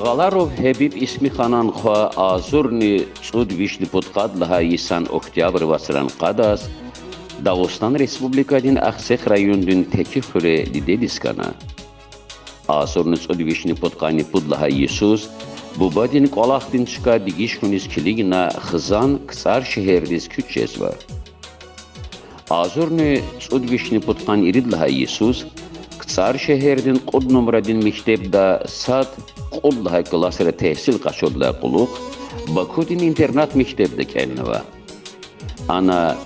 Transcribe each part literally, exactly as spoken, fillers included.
Къаларов Гьабиб Исмиханан хва агъзурни цӀуд вишни пудкъад лагьай йисан октябрь вацран къадаз Дагъустан Республикадин Ахцегь райондин Тети хуьре дидедиз хьана. Агъзурни цӀуд вишни пудкъанни пуд лагьай йисуз бубадин кӀвалахдин чка дегиш хьуниз килигна хизан КцӀар шегьердиз куьч жезва. Агъзурни цӀуд вишни пудкъанни ирид лагьай йисуз КцӀар шегьердин кьуд нумрадин мектебда сад кьуд лагьай классра тегьсил къачурдалай кьулухъ Бакудин интернат мектебда кӀелнава. Ана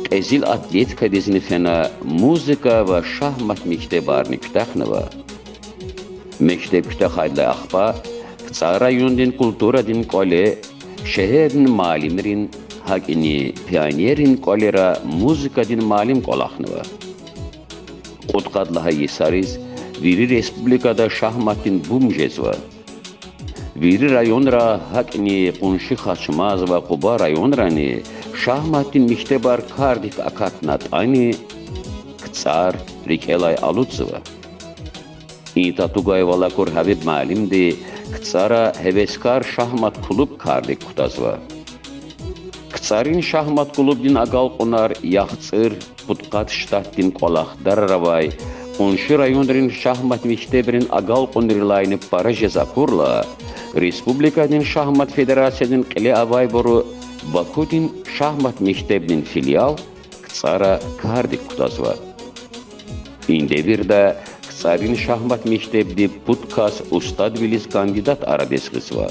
кьезил атлетикадизни фена, музыка ва шахмат мектебарни куьтягьнава. Мектеб куьтягьайдалай ахпа КцӀар райондин культурадин кӀвале, шегьердин муаллимрин, гьакӀни пионеррин кӀвалера музыкадин муаллим кӀвалахнава. Кьудкъад лагьай йисариз вири республикада шахматдин бум жезва. Вири районра, гьакӀни къунши Хачмаз ва Къуба районрани шахматдин мектебар кардик акатнатӀани, КцӀар рикӀелай алудзава. И татугайвал акур Гьабиб муаллимди КцӀара гьевескар шахмат клуб кардик кутазва. КцӀарин шахмат клубдин агалкьунар яхцӀур-пудкъад штатдин кӀвалах дарар авай къунши районрин шахмат мектебрин агалкьунрилайни пара жез акурла, республикадин шахмат федерациядин кьиле авайбуру Бакудин шахмат мектебдин филиал КцӀара кардик кутазва. И девирда КцӀарин шахмат мектебди пуд кас устадвилиз кандидат арадиз гъизва.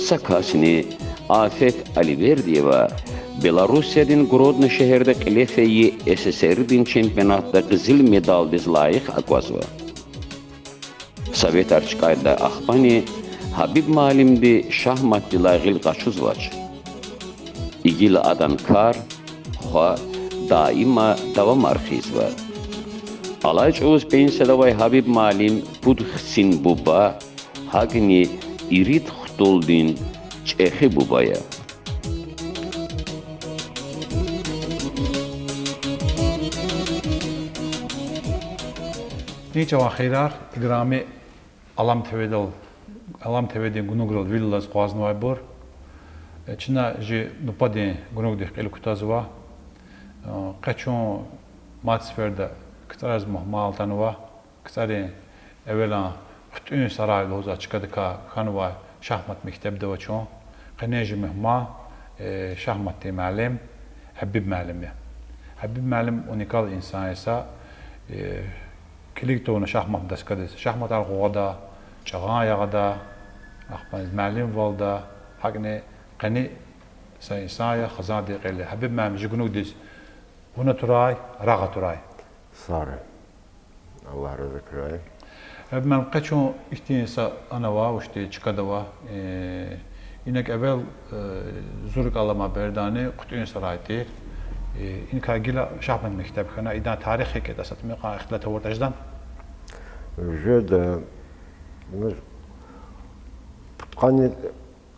Са касни, Афет Аливердиева, Белоруссиядин Гродно шегьерда кьиле фейи СССР-дин чемпионатда къизил медалдиз лайих аквазва. Советар чкӀайдалай ахпани Гьабиб муаллимди шахматдилай гъил къачузвач. Гила адан кар, хва даима давамар хъийизва. Алай чӀавуз пенсияда авай Гьабиб муаллим пуд хцин буба, гьакӀни ирид хтулдин чӀехи буба я. И чӀаван хийирар, играми Алам ТВ-дал, Алам ТВ-дин гунуграл вил алаз акъвазнавайбур. Чна жи нубатдин гунугдихъ кьил кутазва. Къе чун мад сеферда КцӀариз мугьман атанва. КцӀарин эвелан ХъуьтӀуьн сарай лугьузвай чкадикай хьанвай шахмат мектебда ава чун. Къенин жи мугьман, э, шахматдин муаллим Гьабиб муаллим я. Гьабиб муаллим уникал инсан я са, э, килиг тавуна шахмат доскадиз, шахматар гъугъда, чӀагъан ягъда, ахпа муаллимвалда, гьакӀни къени са инсан я хизандин кьиле. Гьабиб муаллим, жи гунугдиз вун атурай, рагъ атурай. Сагърай. Аллагь рази хьурай. Гьабиб муаллим, къе чун ихьтин са ана ава, вучтин чкада ава, э, инаг эвел, э, зур рикӀел алама бердани ХъуьтӀуьн сарай тир. Э, иникай гила шахмат мектеб хьана, идан тарих гьикӀ ятӀа, са тӀимикьван ихтилат авуртӀа жеда? Жеда, ну, пудкъанни,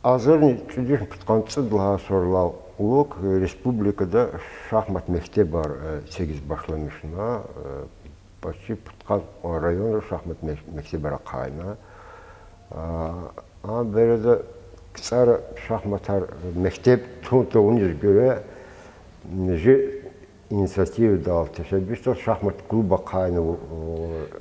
агъзурни цӀуд вишни пудкъанни цӀуд лагьай суралай кьулухъ республикада шахмат мектебар, э, эцигиз башламишна, э, почти пудкъад районра шахмат мек-, мектебар ахъайна. А, а береда КцӀара шахматар мектеб тун тавуниз гуьре, жи инициативадал, тешеббусдал шахмат клуб ахъайна,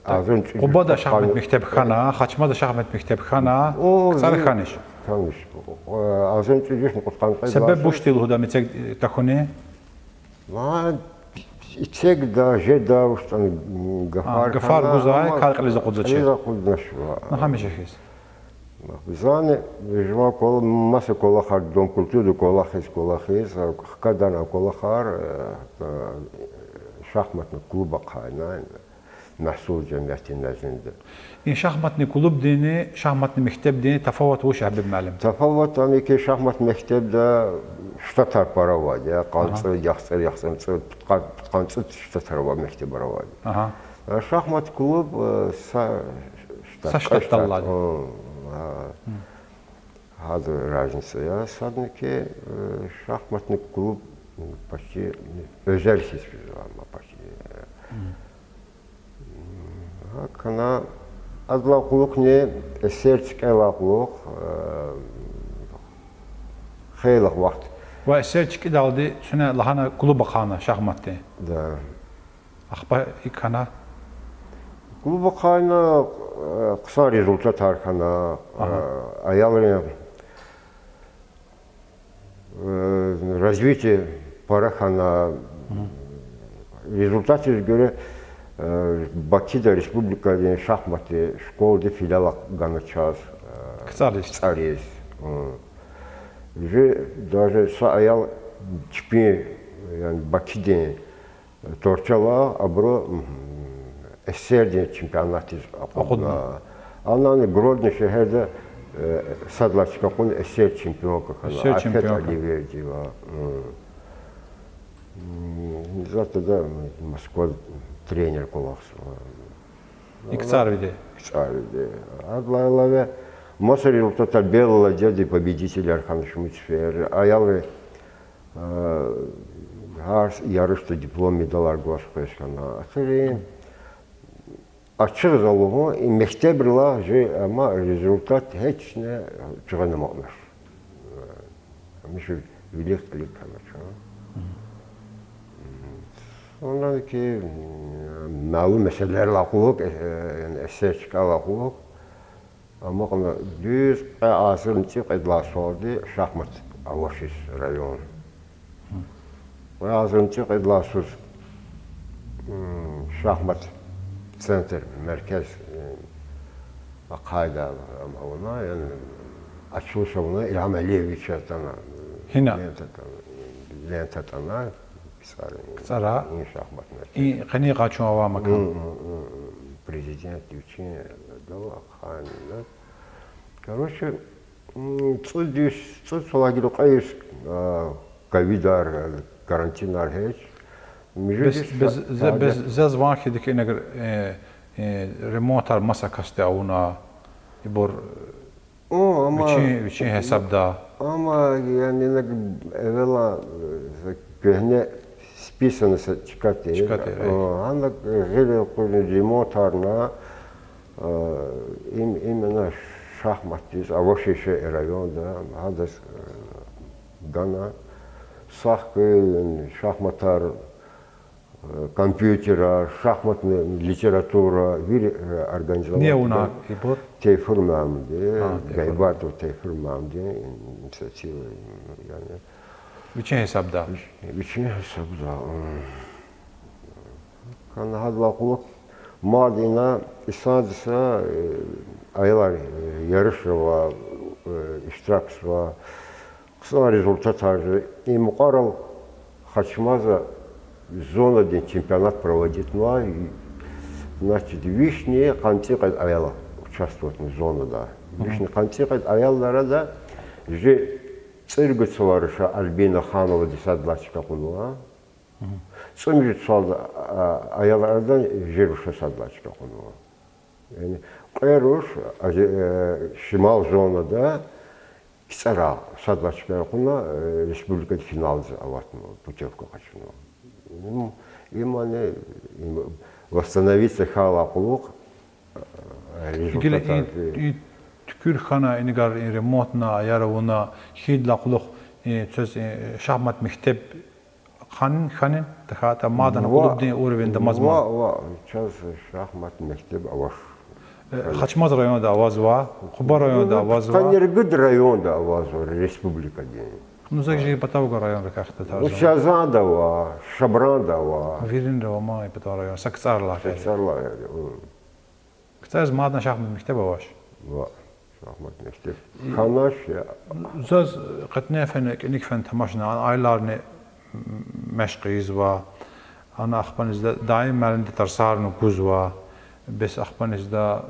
агъзурни цӀуд вишни пудкъанни. Къубада шахмат мектеб хьана, Хачмазда шахмат мектеб хьана, КцӀара хьанач. Хьанач. Агъзурни цӀуд вишни кьудкъанни кьвед лагьай. Себеб вучтир лугьуда ам эцег тахьуни? Ва эцегда, жеда, вучтан гафар, гафар гузвай, кар кьилиз акъудзавач. Кьилиз акъудзавач. Ну, гьамиша хьиз. Зани жуван кӀвал-, маса кӀвалахар, Дом культуры кӀвалахиз, кӀвалахиз, хкадан кӀвалахар, э, шахматный клуб ахъайна, Мяхсул жемятдин нездинда. И шахматный клубдини шахматный мектебдини тафават вуч, Гьабиб муаллим? Тафават ам я хьи, шахмат мектебда штатар пара авайди я, къанни цӀуд, яхцӀур, яхцӀурни цӀуд, пудкъанни цӀуд штатар авай мектебар авайди. Шахмат клуб, э, са штат, са штатдал алайди. Гьа, гьадан разница я. Садни хьи, э, шахматный клуб, м, почти, м, оьзел хьиз физва, амма почти, э, гьакӀ хьана, Адалай кьулухъни эсер чкӀелай кьулухъ, э, хейлах вахт. Ва эсер чкӀидалди цуьне лагьана клуб ахъайна шахматдин. Да. Ахпа икӀ хьана? Клуб ахъайна, э, хъсан результатар хьана, э, аялрин э, развитие пара хьана, результатдиз гуьре, э, Бакида республикадин шахматдин школадин филиал гана чаз, э, КцӀариз. КцӀариз. Гьм. Уже даже са аял чпин, яни Бакидин Торчала абуру, мгм, эсердин чемпионатдиз акъудна. Акъудна. Анани Гродно шегьерда, э, сад лагьай чка кьуна эсер чемпионка хьана. Эсер чемпионка. Афет Аливердиева. Мм. Мм, затда Москвада тренер кӀвалахзава. И КцӀарвиди? КцӀарвиди. Адалай алава маса результатар, белая ладьяда победителар хьана шумуд сефер. Аялри Э, гьар ярышда диплом, медалар гваз къвез хьана. Ахирни ачух за лугьун, и мектебрилай жи, амма результат гьечни чуьгъуьна амукьнач. Э, гьамиша вилик-кьилик хьанач. Ондан ки, м, малум месэлайрилай кьулухъ, э, яни эсер чкӀелай кьулухъ, амукьна дуьз кьве агъзурни цӀикьвед лагьай йисалди шахмат авачиз район. Кьве агъзурни цӀикьвед лагьай йисуз, м, шахмат центр, меркез, э, ахъайна, ам авуна, яни ачулуш авуна, Илгьам Алиевича атана, гьина лента атана, лента атана, КцӀара. КцӀара. И шахмат меркез. И къенин къачун авай макан. М, м, м, м. Президент вичин дала ахъайна. Короче, м, цӀуд йис, цӀуд йисалай гила кьве йис, а, ковидар, карантинар гьич. Муьжуьд йис, бес, бес, зе-, бес заз ван хьи, дика инагар, э, э, ремонтар маса касди авуна, ибур, о, амма вичин, вичин гьисабда. Амма, яни, инаг эвела, э, куьгьне списанни са чка тир. Чка тир, э. О, гьана, э, гъил элкъуьрна ремонтарна, э, им, именно шахматдиз авачир шей районда, гьадаз, э, гана. Сагъ хьуй, шахматар, э, компьютерар, шахматный литература, вири, э, организовать авуна ибур? Тейфур муаллимди, а, Тейфур. Гайбатов Тейфур муаллимди инициатива, яни. Вичин гьисабда? Вич-, вичин гьисабда, м. Кана гьадалай кьулухъ мад ина инсандиз са, э, аялар, э, ярышзава, э, иштиракзава. Хъсан результатар жез. И мукьварал Хачмаза зонадин чемпионат проводитьнавай, значит, вишни къанни цӀикьвед аял участвоватьна зонада. Вишни къанни цӀикьвед аялар арада жи цӀуругуд йисалай руша Альбина Хановади сад лагьай чка кьунва. ЦӀемуьжуьд йисалай, а, аялар арадан жи руша сад лагьай чка кьунва. Яни кьве руш, а, э, шимал зонада КцӀара сад лагьай чка кьуна, э, республикадин финалдиз аватнава, путёвка къачунва. Им, имани, им восстановиться хьайидалай кьулухъ, э, гила результатар и, и туькӀуьр хьана, инагар и ремонтна, аяр авуна, хьайидалай кьулухъ, и, квез, и, шахмат мектеб хьанин, хьанин, тахьайтӀа мадни клубдин уровеньда амазма? Ва, ва, чаз шахмат мектеб авач. Э, Хачмаз районда авазва, Къуба районда авазва. Къанни ругуд районда авазва республикадин. Ну, за жи патав гвай районрикай хтатарзава. Ну, Шазанда ава, Шабранда ава. Виринра ава ман и патав район, са КцӀарилай гъейри. КцӀарилай гъейри, гьм. КцӀариз мадни шахмат мектеб авач? Ва, шахмат мектеб хьанач я. Заз кьетӀен фена, кӀаник фена тамашна, ана аяларни, м, машкъ ийизва, ана ахпанизда даим муаллимди тарсарни гузва, бес ахпанизда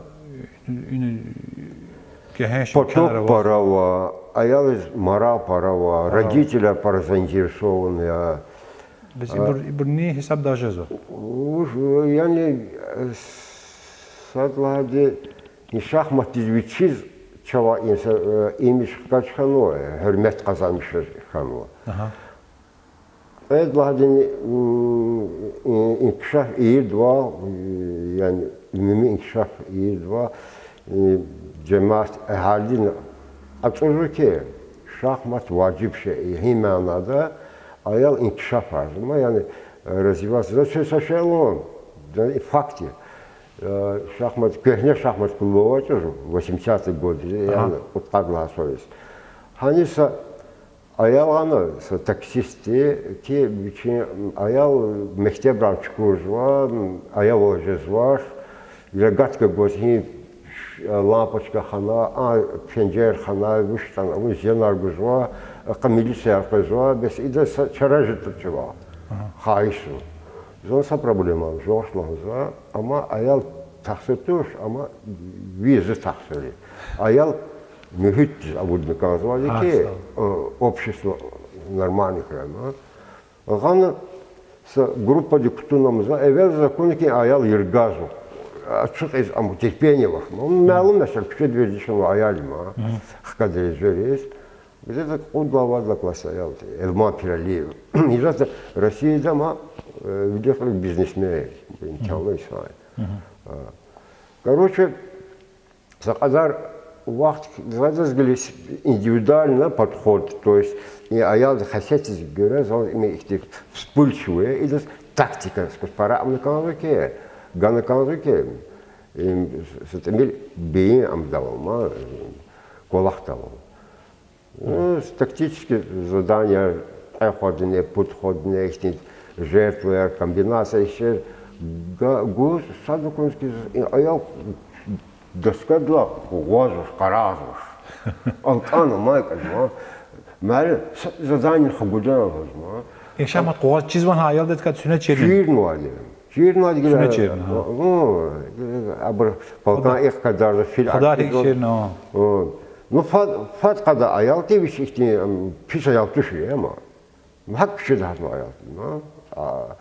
ина гегьенш имканар ава. Поток пара ава, аялриз марагъ пара ава, родителар пара заинтересован я. Бес ибур, ибур ни гьисабдай жезва? Уж, яни, э, сад лагьайди, и шахматдиз вичиз чавай инса-, э, имидж хкаж хьанва, гьуьрмет къазанмиш хьанва. Кьвед лагьайди, м, и-, инкишаф ийидайвал, яни, умуми инкишаф ийизва, э, жемят, агьалидин ацӀурзава хьи, шахмат важиб шей, гьи манада аял инкишафарзава, яни, э, развиваться. За се са шей лугьун, яни факт я. Э, шахмат, куьгьне шахмат клуб авачир восьмидесятые годы, яни кьудкъад лагьай йисуз. Гьаниз са аял ана, са таксист я, хьи вичин аял мектебрай чукурзава, аявал жезвач, рогатка гваз гьи лампочка хана, а, пенжер хана, вуч ятӀани, вун зиянар гузва, ахпа милицияр къвезва, бес ида са чара жеда чавай. Хайи йисуз. Зун са проблема жувахъ лагьанзава, амма аял тахсир туш, амма ви зи тахсир я. Аял муьгьуьтдиз авудна кӀанзавайди хьи, э, общество нормальный хьурай. Гьана са группадик кутуна за, эвел за акуна хьи аял йиргазва. Ацукьиз ам терпение авач. Малум я, са куьчеда вердишнава аял я, хкадриз вериз. Где-то кьуд лагьай, вад лагьай класс аял, Элман Пиралиев. Ижаз Россияда ма, э, великий бизнесмен, имканлу инсан. А. Короче, са кьадар вахт за адаз гила индивидуальный подход, то есть и аялдин хесетдиз гуьре за им ихьтин вспыльчивый, идаз тактика, скажем, пара авуна кӀанзава хьи, гана кӀанзава хьи, им, са тӀимил бейин амдавал ма, кӀвалахдавал. Ну, тактический задания, кьве ходни, пуд ходни, ихьтин жертваяр, комбинация ишер га-, гуз, сад акуна хьи, аял доскадилай къугъвазвач, къарагъзавач. АлкӀана ман кӀанзава. Муаллим, са задание хгудана лугьузва. И шахмат къугъваз чизвани гьа аялдикай, куьне чирна? Чирнавайди. Чирнавайди гила. Куьне чирна, гьа. Ну, абур балкӀан икъ кадарза фил акъудзава. Чирна, гьа. Ну, фад, фад кьадар аял тир вич ихьтин, м, пис аял тушир, амма. ГьакӀ куьчеда гьатнавай аял тир, ну. А,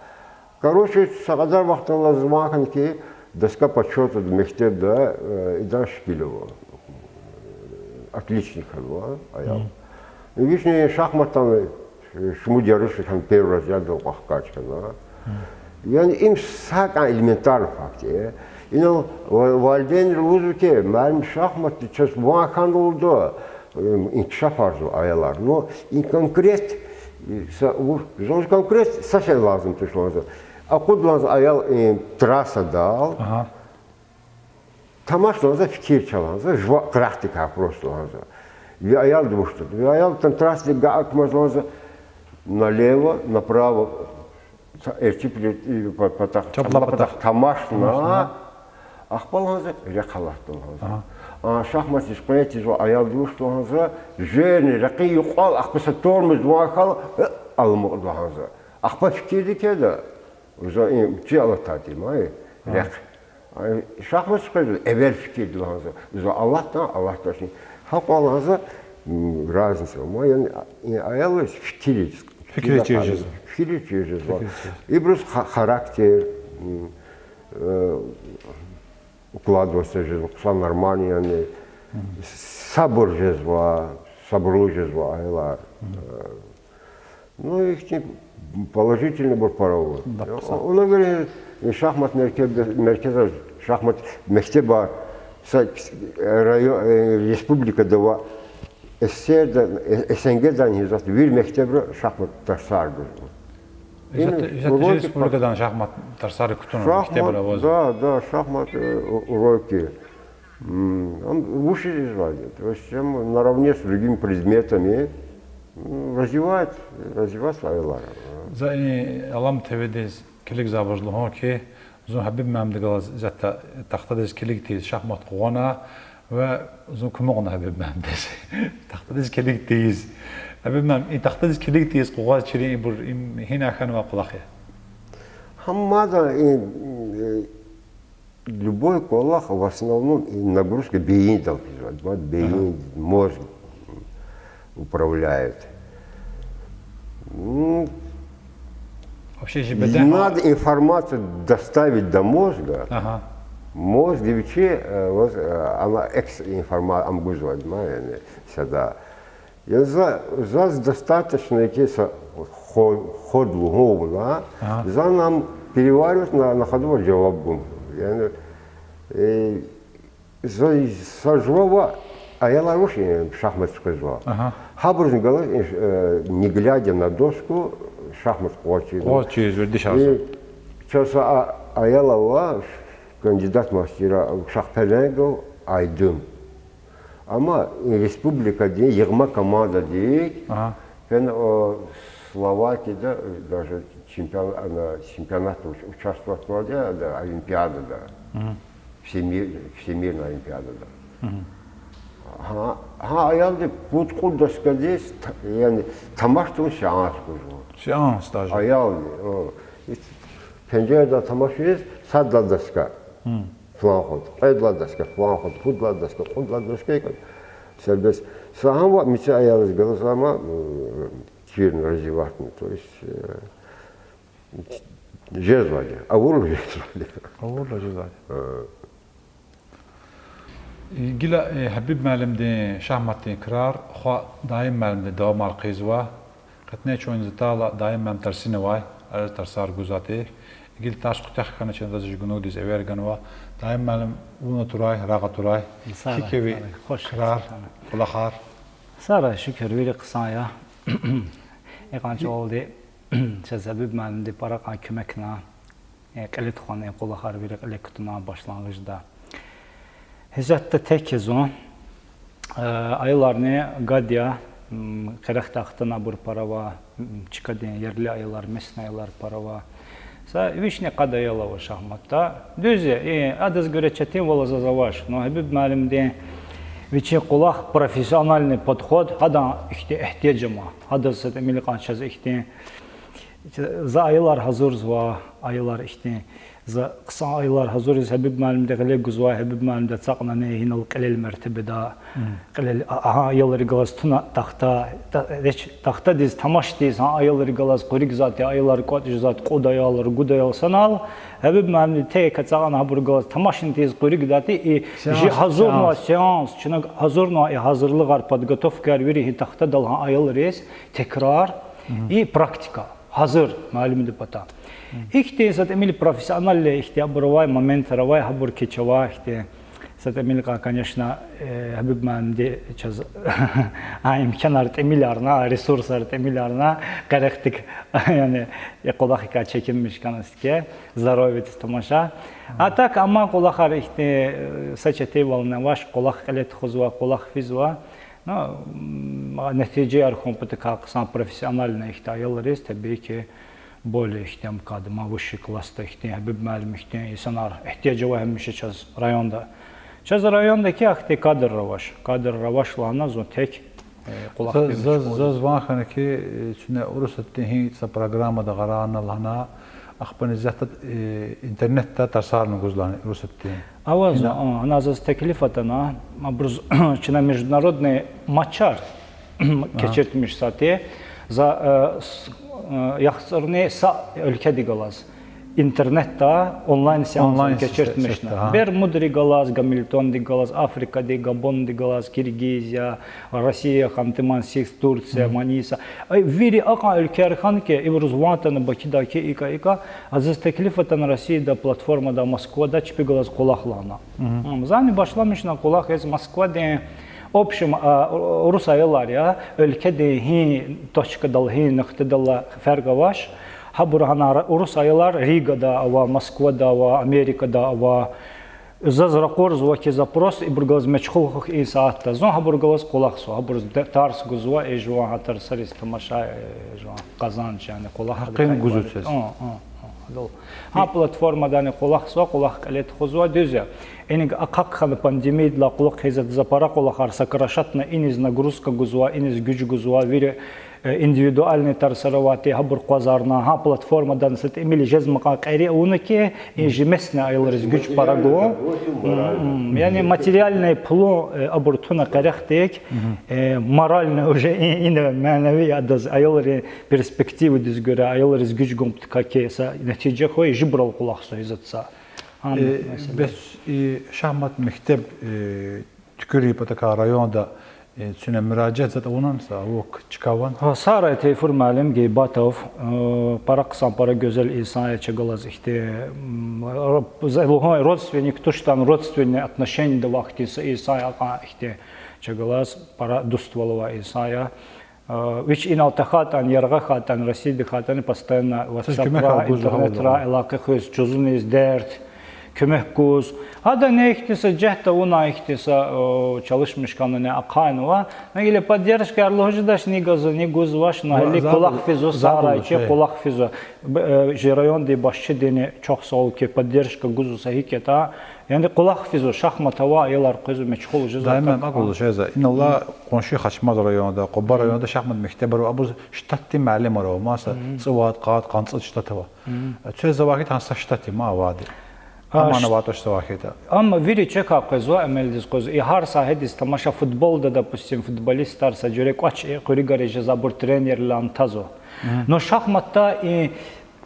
короче, са кьадар вахт алай зун ван хьана хьи, доска почёта мектебда, э, идан шикил ава. Отличник хьанва аял. Вични шахматдал, э, шумуд ярышдал хьана первый разряддал кьван хкаж хьана. Яни им сакӀан элементарный факт я. Инал ва-, валидейнри лугьузва хьи, муаллим, шахматди чаз ван хьана лугьуда, э, инкишафарзава аялар. Ну, и конкрет, и са, у, зун конкрет са шей лазим туш лагьанзава. Акъуд лагьанзава аял, э, трассадал. Тамаш лагьанзава, фикир це лагьанзава, жува-, практика просто лагьанзава. Ви аялди вуч тун? Ви аялди трассадик агакьмаз лагьанзава, налево, направо, са эрчӀи патахъ, чапла патахъ тамашна, ахпа лагьанзава, рехъ алатда лагьанзава. А шахматдиз къвен тийизвай аялди вуч лагьанзава, жуьрни рекьин юкьвал, ахпа са тормоз ван хьайила, э, аламукьда лагьанзава. Ахпа фикирдик кхьейда, за и чи алатайтӀа ман, рехъ. Шахматдиз къвезва, эвел фикирда лагьанзава. За алатдани, алатдачни. Гьакьван лагьанзава, м, разница ма, яни, и аялриз фикир ийиз. Фикир ийиз чир жезва. Фикир ийиз чир жезва. Ибуруз ха-, характер, м, э, укладываться жезва, хъсан нормальный, яни, сабур жезва, сабурлу жезва аялар. Э, Ну, ихьтин положительныйбур пара ава. Она говорит, шахмат меркеб-, меркезар, шахмат мектебар, са район, э, республикада ва СССР-да, э, СНГ-дани гьизат вири мектебра шахмат тарсар гузва. Гьизат, гьизат уроки республикадани шахмат тарсар кутуна, шахмат, мектебра авазва. Да, да, шахмат, э, у-, уроки. М, ам вучиз ийизвайди? То есть, ам наравне с другими предметами, м, развивать, развивать аялар. За и Алам ТВ-диз килигзавайбуруз лугьун хьи, зун Гьабиб муаллимди галаз исятда тахтадиз килиг тийиз шахмат къугъвана ва зун кумукьна Гьабиб муаллимдиз. Тахтадиз килиг тийиз. Гьабиб муаллим, и тахтадиз килиг тийиз къугъваз чирин ибур, им гьина хьанвай кӀвалах я? Гьам мада, и, э, Любой кӀвалах, в основном, и нагрузка бейиндал физвайди, бейин, мозг управляет. М, вообще же беден надо информацию доставить до мозга. Мозг вичи, э, воз-, э, ана экс информа-, ам гузвайди ма, яни, сада. Яни за, заз достаточно хьи са хо-, ход лугьун вуна, за ам переваривать на, на ходу жаваб гун. Яни, Э, за, са жува ва аялар вуч, э, шахмат къвезва. Ага. Гьабурузни галаз, э, не глядя на доску, шахмат къваз чиз. Къваз чиз, вердиш гьазва. И чаз са а-, аял ава, кандидат мастера, шахпеленгов Айдун. Амма республикадин йигъма командадик, ага, фена, о, Словакияда даже чемпион-, ана, чемпионатда уч-, участвовать авурди я, да, олимпиадада. Мгм. Всемир-, всемирный олимпиадада. Мгм. Гьа, гьа аялди пуд-кьуд доскадиз, та-, яни тамаш тавун сеанс гузва. Сеанс даже. Аялди, о, ит-, пенжердал тамаш ийиз, сад лагьай доска. Мгм. Флан худ, кьвед лагьай доска, флан худ, пуд лагьай доска, кьуд лагьай доска, икӀ, сербес. Са гьам ва мици аялриз галаз ама, м, чирна развиватьна, то есть, э, жезвайди, авурла жезвайди. Авурла жезвайди. Э. Гила, э, Гьабиб муаллимдин шахматдин крар хва Даим муаллимди давамар хъийизва. Къенин чун затӀайла Даим муаллим тарсуна авай, а тарсар гузвайди. Гила тарс куьтягь хьана чна адаз жугъунугдиз эвер ганва. Даим муаллим, вун атурай, рагъ атурай. Сагърай, хьи квевай, сагърай, хуш, крар, сагърай, кӀвалахар. Сагърай, шукур, вири хъсан я. Икьван чӀавалди чаз Гьабиб муаллимди пара кьван куьмекна, э, кьиле тухвана и кӀвалахар вири кьиле кутуна башлангъижда. Гьизатда тек я зун, э, аяларни гад я, м, къерехда хтана абур пара ава, м, чкадин ерли аялар, местный аялар пара ава. Са вишни къад аял ава шахматда. Дуьз я, и, адаз гуьре четинвал заз авач. Но Гьабиб муаллимдин вичин кӀвалах, профессиональный подход, гьадан ихьтин игьтияж ама. Гьадаз са тӀимил кьван чаз ихьтин, за аялар гьазурзава, аялар ихьтин. За хъсан аялар гьазуриз Гьабиб муаллимди гъиле гузвай, Гьабиб муаллимди ацукьнавай гьинал кьилел мертебада. Кьилел, а, гьа аялрихъ галаз туна тахта, та-, реч тахтадиз тамаш тийиз, гьа аялрихъ галаз къуьруьгзавайди, аялар кӀватӀ жезвайди, кьуд аял, ругуд аял санал, Гьабиб муаллимди тек ацукьна гьабурухъ галаз тамашни тийиз къуьруьгзавайди, и жи гьазурнавай сеанс, чна гьазурнавай и гьазурлугъар, подготовкаяр вири гьи тахтадал гьа аялриз текрар и практика. Гьазур муаллимдин патай. Ихьтин са тӀимил профессиональный ихьтин абур авай, моментар авай, гьабур кечи авай ихьтин. Са тӀимил кьван, конечно, э, Гьабиб муаллимди чаз а имканар тӀимиларна, ресурсар тӀимиларна, къерехдик, яни, и кӀвалахрикай чекинмиш хьана сифте, здоровьедиз тамаша. А так, амма кӀвалахар ихьтин, э, са четинвални авач, кӀвалах кьиле тухузва, кӀвалах физва. Ну, м, нетижаяр хьун патал хъсан профессиональный ихьтин аялриз, табии ки, более ихьтин кадр, ма высший классда ихьтин, Гьабиб муаллим ихьтин инсанар игьтияж ава гьамиша чаз районда. Чаз районда ки ахьтин кадрар авач, кадрар авач лагьана зун тек, э, кӀвалах физва. Заз, заз ван хьана ки, э, чна Урусатдин гьи са программада гъана лагьана, ахпани исятда, э, интернетда тарсарни гуз лагьана Урусатдин. Ава зун, а, ана заз теклиф атана, абуруз чна международный матчар кечиртмишзавайди, за, э, с-, э, яхцӀурни са уьлкведи галаз интернетда онлайн сеансар кечиртмишна. Бермудри галаз, Гамильтонди галаз, Африкади, Габонди галаз, Киргизия, Россия, Ханты-Мансийск, Турция, Маниса. Ай, вири акьван уьлквер хьана ки, ибуруз ван атана Бакуда ки, икӀа, икӀа, а заз теклиф атана Россияда платформада, Москвада чпи галаз кӀвалах лагьана. М, зани башламишна кӀвалах, эз Москвадин, в общем, а, урус аялар я, уьлкведин гьи точкадал, гьи нуктадал ферк авач, гьабур гьана ра-, урус аялар Ригада ава, Москвада ава, Америкада ава, заз ракъурзава хьи запрос, ибур галаз мешгъул хьухь и сятда. Зун гьабур галаз кӀвалахзава, гьабуруз тарс гузва, и жуван гьа тарсариз тамаша, э, жуван къазанч, яни кӀвалах гьакъин гузва чаз. Гьа платформадани кӀвалахзава, кӀвалах кьиле тухузва, дуьз я. Иник ахъа хьана пандемиядилай кьулухъ хьиз за пара кӀвалахар сокращатьна, иниз нагрузка гузва, иниз гуж гузва, вири, э, индивидуальный тарсар авайди, гьабур къвазарна, гьа платформадан са тӀимил жез мукьва-кьери авуна ки, и жи местный аялриз гуж пара гун. Яни материальный пулун, э, абур туна къерехдик, э, моральный уже и-, ина манави адаз аялрин перспективадиз гуьре, аялриз гуж гун патал ки са нетижа хьуй, жибурал кӀвалахзава исятда. Э, бес и шахмат мектеб, э, туькӀуьрун патал районда, Э, цуьне муьражиат затӀ авунани са, авук чкаван? Гьа, сагърай, Тейфур муаллим Гейбатов, э, пара хъсан, пара гуьзел инсан я, ча галаз ихьтин, м, ро-, за-, лугьун родственник туштан, родственный отношениеда авай хьтин са инсан я, акьван ихьтин ча галаз пара дуствал авай инсан я. Э, вич инал тахьайтӀани, яргъа хьайтӀани, Россияда хьайтӀани, постоянно WhatsApp-ра, интернетра алакъа хуьз, жузуниз дерт, куьмек гуз. Гьада нихьтин са жуьгьд авуна, ихьтин са, э, чалишмиш хьана, ахъайнава. На гила поддержкаяр лугьуз жедач, ни гузва, ни гузвач, на гьеле кӀвалах физва, сагърай чи, кӀвалах физва. Б-, э, чи райондин башчидини чухсагъул хьи, поддержка гузва са гьикӀ ятӀа. Яни кӀвалах физва, шахмат авай аялар къвезва, машгъул жезва. Даиман акӀ лугьуз жезва. Инал къунши Хачмаз районда, Къуба районда шахмат мектебар ава, абур штатдин муаллимар ава, маса цӀувад, къад, къанцӀад штат ава. Цвез завай хьайитӀа, гьа са штат я ман авайди. Гьамана ватӀаш завай хьайитӀа. Амма вири чакай къвезва, эмелдиз къвезва. И гьар сагьедиз тамаша, футболда, допустим, футболистар са жуьре кӀвач, э, къуьруьгар жезва, абур тренеррилай тазва. Но шахматда и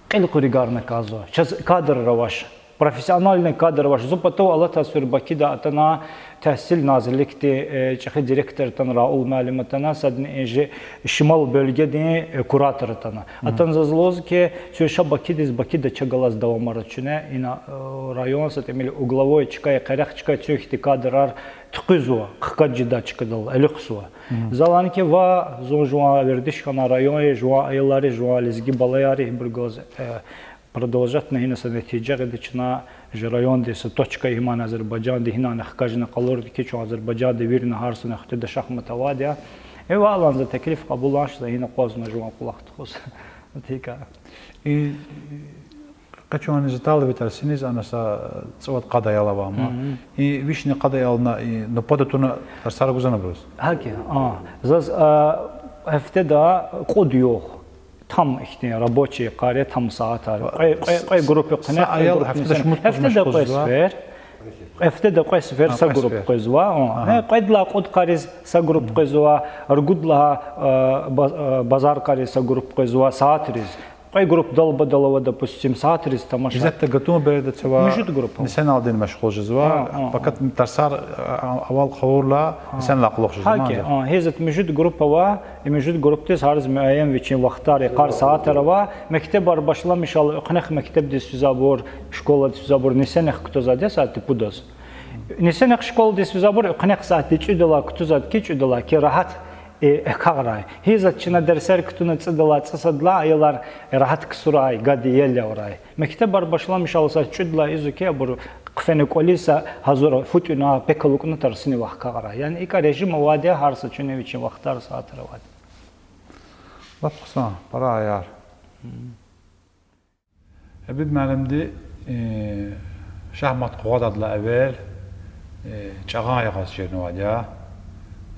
кьил къуьруьгарна кӀанзава. Чаз кадрар авач. Профессиональный кадр авач. Зун патав алатай суьр Бакида атана, тагьсил назирликдин, э, чӀехи директор атана, Раул муаллим атана, садни и чи шимал бёлгедин, э, куратор атана. Атана заз лугьуз хьи, цуьн ша Бакидиз, Бакида ча галаз давамар чуьне, ина, э, район са тӀимил угловой чка я, къерех чка я, цуьн хьтин кадрар туькӀуьрзава, хкаж жедай чкадал, элукьзава. За лагьана хьи, ва зун жуван вердиш хьана, район я, жуван аялар я, жуван лезги балаяр я, ибур галаз, э, продолжать авуна, гьина са нетижа гъида чна, чи райондин са точка я ман Азербайжанда, гьинани хкажна къалурди хьи, чун Азербайжанда вирида гьар сана хтеда шахмат авайди я. Э, валлагь, за теклиф кьабулнач, за гьина акъвазна жуван кӀвалах тухуз. ГьикӀ я. И къе чун затӀал ви тарсуниз, ана са цӀувад-къад аял ава ман. И вишни къад аялни и нубатда туна тарсар гузвани абуруз? Гьакӏ я, а, заз, а, гьафтеда кьуд-югъ там ихьтин рабочий йикъар я, там сятар. Кьве, кьве, кьве группа хъуьнехъ, са аял гьафтеда шумуд кьуз машгъул жезва? Гьафтеда кьве сефер. Гьафтеда кьве сефер са группа къвезва. Кьведалай кьуд йикъариз са группа къвезва, ругудалай, а, ба-, а, базар йикъариз са группа къвезва, сятриз. Кьве группа далбадал ава, допустим, сятриз тамаша. Гьизатда гатун береда цава. Муьжуьд группа. Нисаналди машгъул жезва. Пакат тарсар, а, авал хъувурла, нисаналай кьулухъ жезва. Гьакӏ я, гьизат муьжуьд группа ава, и муьжуьд группадиз гьариз муайян вичин вахтар, йикъар, сятар ава. Мектебар башламишайла экуьнахъ мектебдиз физвайбур, школадиз физвайбур нисанихъ кутазвайди я сятда пудаз. Нисанихъ школадиз физвайбур экуьнахъ сятда цӏуьдалай кутазвайди хьи, цӏуьдалай хьи рагьат, э, экагърай. Гьизат чна дерсер кутуна цӏудалай, цӏусадалай аялар рагьат ксурай, гади ел авурай. Мектебар башламишайла са цӏуьдалай ийизва хьи, абур хъфена кӏвализ са гьазур фу тӏуьна, пек алукӏна тарсуни вахкагърай. Яни икӏа режим авайди я, гьар са чуьне вичин вахтар, сятар авайди. Лап хъсан, пара аяр. Гьабиб муаллимди, э, шахмат къугъвадайдалай эвел, э, чӏагъан ягъаз чирнавайди я.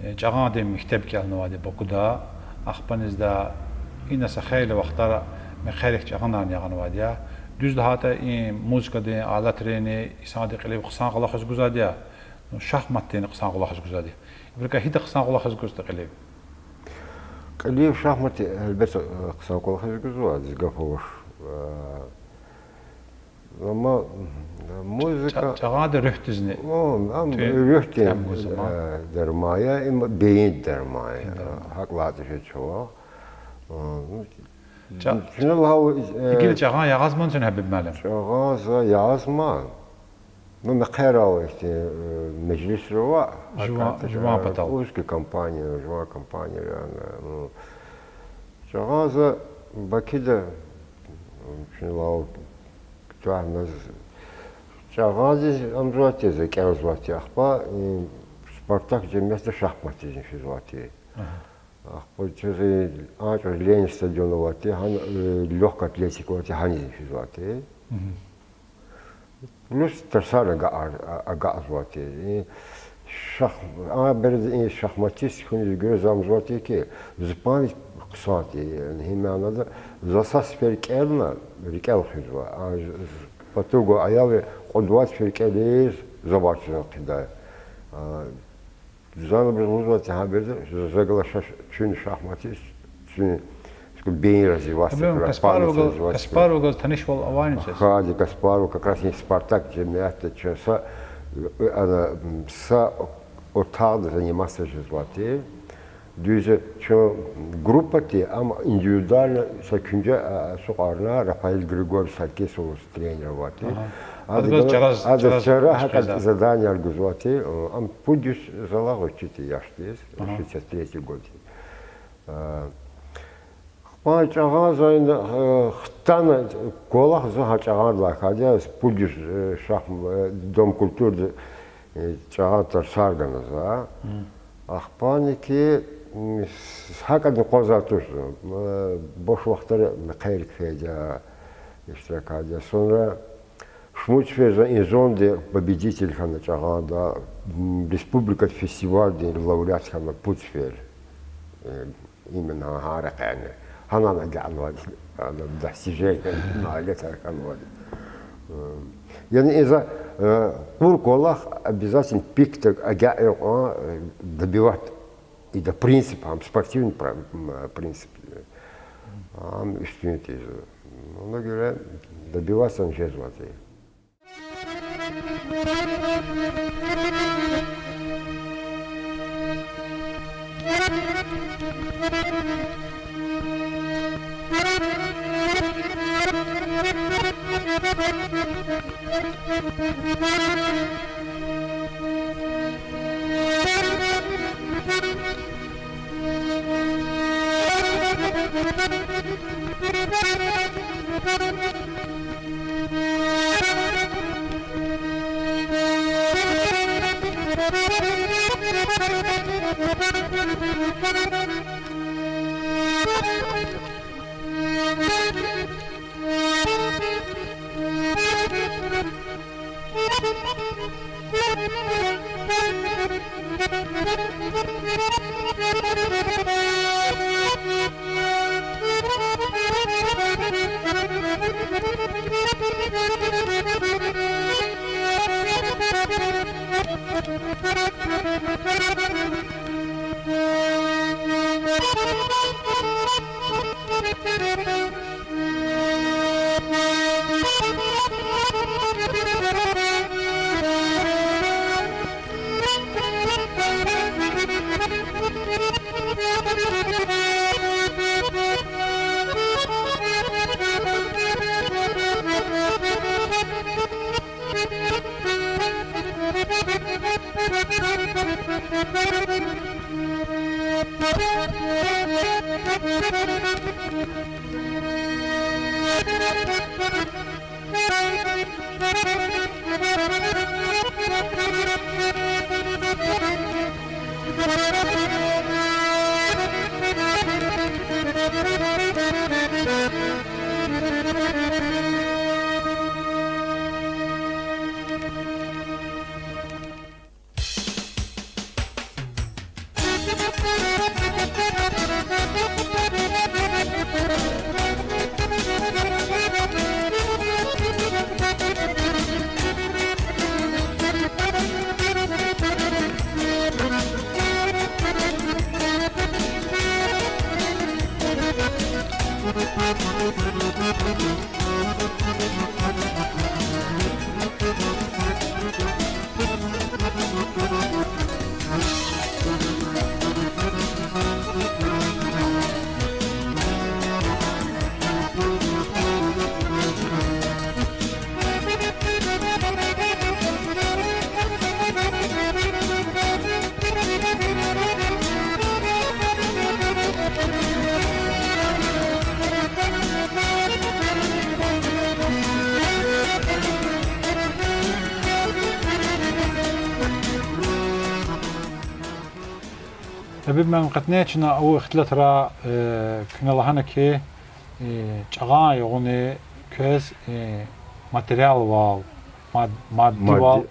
Э, чӏагъандин мектеб кӏелнавайди я Бакуда. Ахпа низда ина са хейлин вахтара мехъерик чӏагъанарни ягъанвайди я. Дуьз лагьайтӏа, и музыкадин алатрини инсандин кьилив хъсан кӏвалахиз гузвайди я, ну, шахматдини хъсан кӏвалахиз гузвайди я. Ибурукай гьида хъсан кӏвалахиз гузтӏа кьилив? Кьилив шахматди, гьелбетда, хъсан кӏвалахиз гузва, адаз гаф авач. Амма музыка чӏа-, чӏагъанди руьгьдизни, ам руьгьдин, э, дарман я, им бейинди дарман я. Гьакӏ лагьайтӏа жеда чавай. Чна лагьай, э, гила чӏагъан ягъазмани чун, Гьабиб муаллим? Чӏагъан за ягъазмай. Ну, мехъерал ихьтин, э, межлисра ава, жуван, жуван патал, узкая компания, жуван компания, яни, ну. Чӏагъан за Бакида, чна лагьай, куьтягьна, чӏагъандиз амзавайди я, за кӏелзавайди я, ахпа, э, Спартак жемятда шахматдизни физвайди я. Ахпа чаз, э, а чӏавуз Ленин стадион авайди я, гьана, э, лёгкая атлетика авайди я, гьанизни физвайди я. Плюс тарсар ага-, а-, агакьзавайди я. Э, шах-, а береда и шахматист хьуниз гуьре за амзавайди я хьи, зи память хъсанди я, гьи манада, за са сефер кӏелна, рикӏел хуьзва. А з-, з-, патугу аял кьуд-вад сефер кӏелиз, за варчиз хъийидай. А, зани абуруз лугьузвайди я, гьа береда, за, за галаз ша-, чуьн шахматист, чуьн, бейин развиваться, Каспаровгаз, Каспаровгаз танишвал авайни чаз? Хьи, Каспаров как раз и Спартак жемятда чаз са, э, ана, м, са Отагъда заниматься жезвайди. Дуьз я, чун группа тир, амма индивидуально са куьнжи, а, сукъарна, Рафаэль Григорьевич Саркисов тренер авайди. Ада гьакӀ заданияр гузвайди, ам пуд йис залай гъвечӀи тир яшдиз, шестьдесят третий год. А, ахпа чӀагъан за ина, э, хтана, кӀвалах за гьа чӀагъандилай хьайиди я, пуд йис, э, шахм-, э, Дом культурыда, э, чӀагъан тарсар гана за. Ахпани ки, м, с-, гьакӀадни акъвазай туш за, э, буш вахтара мехъерик фейиди я, иштиракайди я. Сонра шумуд сефер за и зондин победитель хьана чӀагъанда, м, республикадин фестивальдин лауреат хьана пуд сефер. Э, именно гьа рекьяйни. Гьанани агакьнавайди, ана достижение, наилетар хьанвайди. Э, яни и за, э, кьур кӀвалах обязательно пикдак агакьай кьван, э, добивать. Ида принцип, ам спортивный пра-, м, принцип. Ам уьстуьн тийиз. Она гуьре добиваться жезвайди я. Табии, ман къенин чна авай ихтилатра, э, куьне лагьана хьи, э, чӀагъан югъуни квез, э, материалвал, мад-, маддивал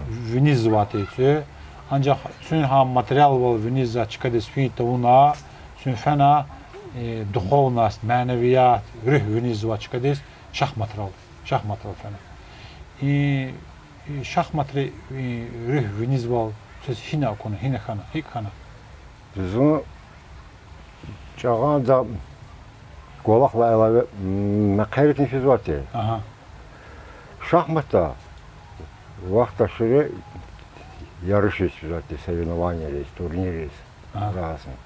винизва тир квез. Анжах куьн гьа материалвал винизва чкадиз фин тавуна, куьн фена, э, духовность, манавият, руьгь винизва чкадиз шахматрал, шахматрал фена. И, и шахматри, и руьгь винизвал квез гьина акуна, гьина хьана, гьикӀ хьана? Зун чӀагъанда кӀвалахлай алава, м, мехъерикни физвай тир. Шахматда вахт ашури Ярышиз физвайди, соревнованиериз, турнириз. Ага. Разный.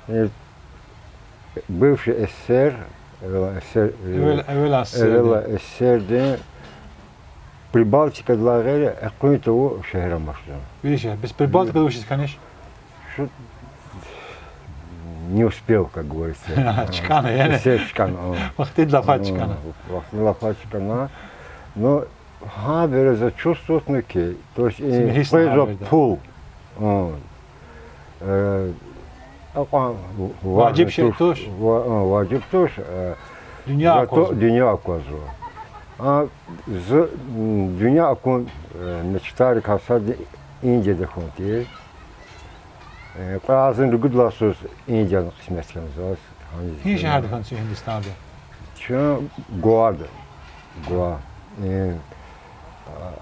Э, бывший С С С Р, эвел С С Р, э, Эвел, эвел С С С Р-дин. Эвел С С С Р-дин. Прибалтикадилай гъейри экъуьнтӀа авай шегьер амачзава. Вири шегьер. Бес Прибалтикада вучиз хьанач? Шу-, не успел, как говорится. ЧкӀана, яни? С С С Р чкӀана, а. Вахтидилай фад чкӀана. Ну, вахтидилай фад чкӀана. Но гьа бере за чувствовать авуна ки, то есть, э, Синагьи къвезвай синагьи пул. А, э, акьван важиб важный шей туш, туш. Ва-, а, важиб туш, э, Дуьнья зато аквазва. Дуьнья аквазва. А, з-, м, дуьнья акун, э, мечтайрикай сад Индияда хьун тир. Э, кьве агъзурни ругуд лагьай йисуз Индияни къисмет хьана заз. Гьи шегьерда хьана чи Гьиндистанда? Чун Гоада. Гоа. Э, а,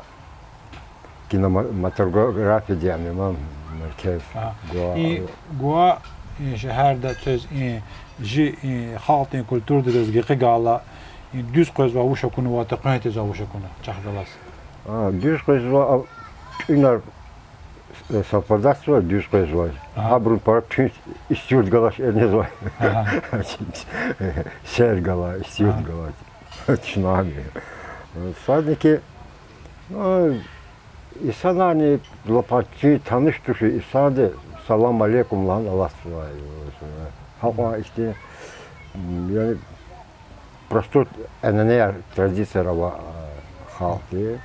кинематографиядин, яни, ма, меркез. А, Гоа. И Гоа, и шегьерда квез и жи, и халкьдин культурадиз гекъигайла, и дуьз къвезвай вуч акунва, текъвен тийизвай вуч акунва, чахъ галаз? А, дуьз къвезвай, а, тӀуьнар, э, совпадать ийизва дуьз къвезвай. Ага. Гьабурун пара тӀуьн истивурд галай шейэр незвай. Ага. Сер галай, истивурд галай. Ага. Чнами. Садни ки, ну, инсанарни лап чи таниш тушир, инсанди салам алейкум лагьана алатзавай. Гьакьван ихьтин, м, яни, простой эненеяр, традицияр авай, а, халкь тир.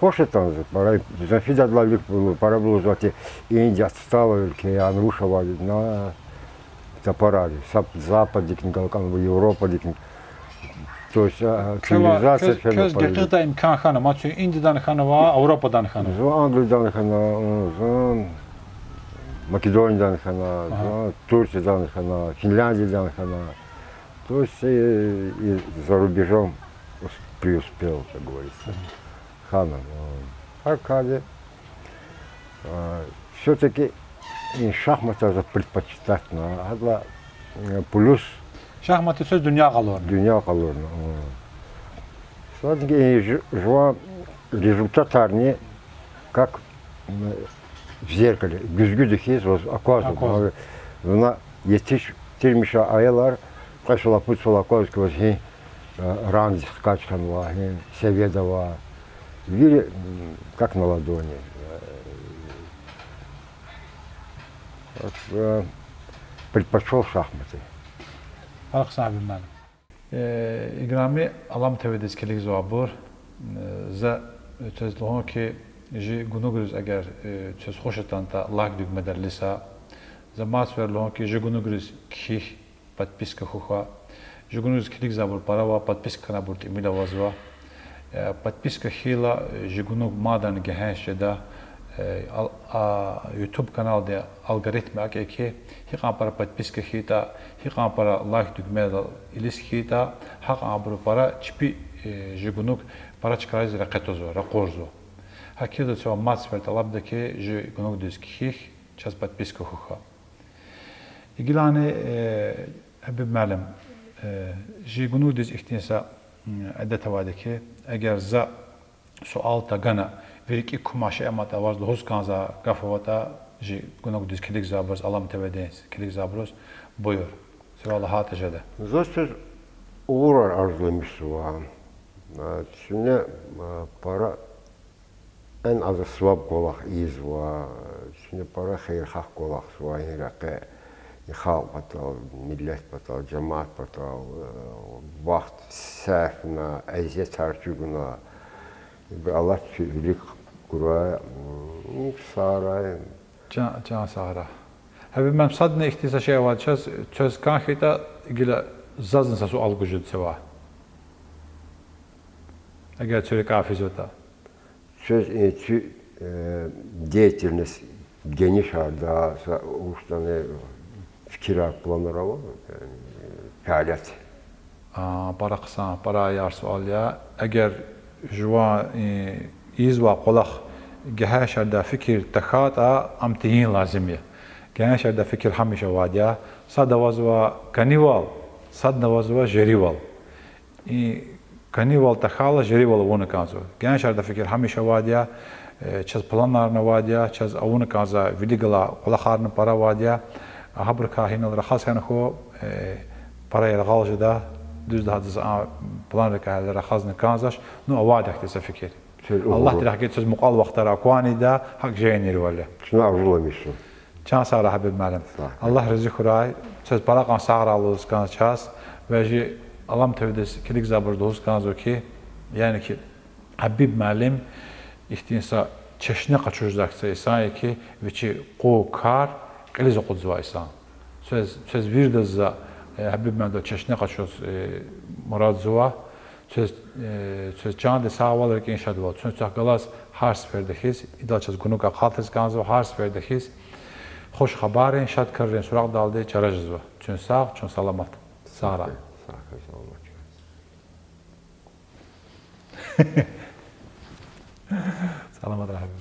Хуш атанзава пара, зун фидайдалай вилик пара лугьузвайди, Индия отсталая уьлкве я, ана вуш авайди на, тапарар, са Западдикни галкӀанва, Европадикни. То есть, а, цивилизация квез, квез гекъигдай имкан хьана, мад зун Индиядан хьанва, Европадан хьана? Зун Англиядан хьана, зун Македониядан хьана, ага, зун Турциядан хьана, Финляндиядан хьана. То есть, э, и за рубежом ус-, преуспел, как говорится. Мгм. Хьана, э, гьар кӀади, э, всё-таки и шахматар за предпочитать авуна, гьадалай, э, плюс. Шахматдиз дуьнья къалурна. Дуьнья къалурна, э. Всё-таки и ж-, жуван результатарни как, м, в зеркале, гуьзгуьда хьиз ваз аквазва. Аквазва. Вуна етиш-, тирмишай аялар кьве йисалай, пуд йисалай аквазва ки ваз гьи, э, рангдиз хкаж хьанва, гьи севияда ава. Вири, м, как на ладони. Э, вот, э, предпочёл шахматы. Алхъсан, Гьабиб муаллим. Э, играми Алам ТВ-диз килигзавайбур, э, за квез лугьун ки, жи гунугриз эгер, э, квез хуш атанатӀа, лайк дуьгмедар илиса. За мад сефер лугьун ки, жи гунугриз кхьихь, подписка хьухь. Жи гунугриз килигзавайбур пара ава, подписка хьанвайбур тӀимил авазва. Э, подписка хьайила, э, жи гунуг мадни гегьенш жеда, э, ал-, а, YouTube каналдин алгоритм акӀ я ки, гьикьван пара подписка хьайитӀа, гьикьван пара лайк дуьгмедал илис хьайитӀа, гьакьван абурун пара чпи, э, жи гунуг пара чкайриз рекье твазва, ракъурзава. ГьакӀ хьайила за квез мад сефер тӀалабда ки, жи гунугдиз кхьихь, чаз подписка хьухь. Гилани, э, Гьабиб муаллим, э, жи гунугдиз ихьтин са, м, адет авайди ки, эгер за суал тагана, ви рикӀик кумай шей аматӀа, ваз лугьуз кӀанзавай гаф аватӀа, жи гунугдиз килигзавайбуруз, Алам ТВ-диз килигзавайбуруз, буюр. Сивай лагьайтӀа жеда. Заз квез угърар арзламишзава. А, чна, а, пара эн аз суваб кӀвалах ийизва, чна пара хийирхвах кӀвалахзава и рекье, и халкь патал, миллет патал, жемят патал, э, вахт сефна, эзиятар чӀугуна, ибур алат чи вилик гурай, м, сагърай. Чан, чан сагърай. Гьабиб муаллим, садни ихьтин са шей авай чаз, квез кӀан хьайитӀа, гила зазни са суал гуз жеда сивай. Эгер куь рикӀяй физватӀа. Квез и чи, э, деятельность генишарда, са вуч ятӀани фикирар, планар ава, э, фяалият? А, пара хъсан, пара аяр суал я. Эгер жуван, э, ийизвай кӀвалах гегьеншардай фикир тахьайтӀа, ам тийин лазим я. Гегьеншардай фикир гьамиша авайди я. Сад авазва кӀанивал, садни авазва жеривал. И кӀанивал тахьайла, жеривал авуна кӀанзава. Гегьеншардай фикир гьамиша авайди я, Чаз планарни авайди я, чаз авуна кӀанзавай вилик галай кӀвалахарни пара авайди я. Гьабурукай гьинал рахаз хьана хьуй, пара яргъал жеда, дуьз лагьайтӀа, а планрикай рахазни кӀанзавач, ну, авайди я хьи са фикир. Аллагьди рехъ гайитӀа, чаз мукьвал вахтара акварни ийида, гьакӀ жезвайни ийирвал я. Чна арзуламишзава. Чан сагърай, Гьабиб муаллим. Аллагь рази хьурай, чаз пара кьван сагърай лугьуз кӀанзава чаз, ва чи Алам ТВ-диз килигзавайбуруз лугьуз кӀанзава хьи, яни хьи, Гьабиб муаллим ихьтин са чешне къачузвай са инсан я хьи, вичи къуй кар кьилиз акъудзавай инсан. Чаз, чаз виридаз за, э, Гьабиб муаллимдал чешне къачуз, э, мурадзава. Чаз, э, чаз чандин сагъвал, рикӀин шадвал. Чун чахъ галаз гьар сеферда хьиз, идал чаз гунуг акъатиз кӀанзава, гьар сеферда хьиз хуш хабаррин, шад крарин суракьдалди чара жезва. Чун сагъ, чун саламат. Сагърай. Сагърай, саламат. Саламат, Гьабиб.